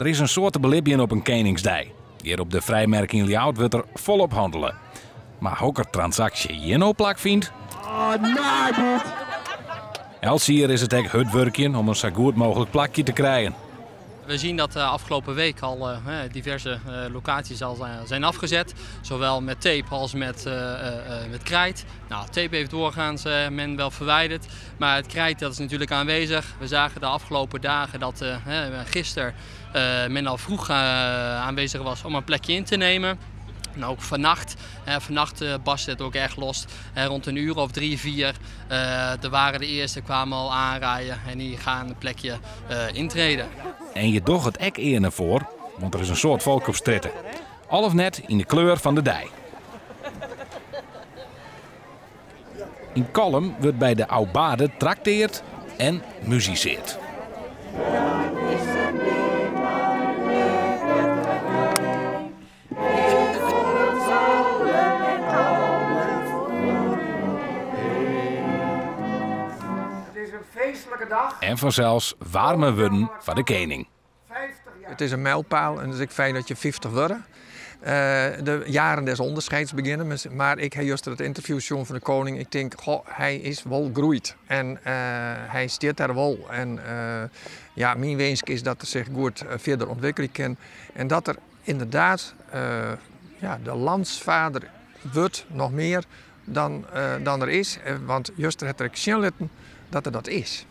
Der is in soad te belibjen op in Keningsdei. Hjir op de Frijmerk yn Ljouwert wurdt der folop hannele. Mar hokker transaksje hjir no plakfynt? Elts jier is it ek hurd wurkjen om in sa goed mooglik plakje te krijen. We zien dat de afgelopen week al diverse locaties al zijn afgezet. Zowel met tape als met krijt. Nou, tape heeft doorgaans men wel verwijderd. Maar het krijt dat is natuurlijk aanwezig. We zagen de afgelopen dagen dat gisteren men al vroeg aanwezig was om een plekje in te nemen. En ook vannacht, vannacht barstte het ook echt los. Rond een uur of 3, 4, er waren de eerste, kwamen al aanrijden en die gaan een plekje intreden. En je docht it ek earne foar, want der is in soad folk op strjitte. Al of net yn de kleur fan de dei. Yn Kollum wurdt by de Aubade trakteard en musiseard. En fansels waarme wurden foar de kening. It is in mijlpaal en it is ek fijn dat je 50 wurde. De jaren des onderscheids begjinne, mar ik ha juster it ynterview sjoen fan de koning. Ik tink, goh, hy is wol groeid en hy stiet der wol. En ja, myn winsk is dat er sich goed fierder ûntwikkelje kin en dat er ynderdaad ja, de landsvader wurdt noch mear dan er is. Want juster hat er ek sjen litten dat er dat is.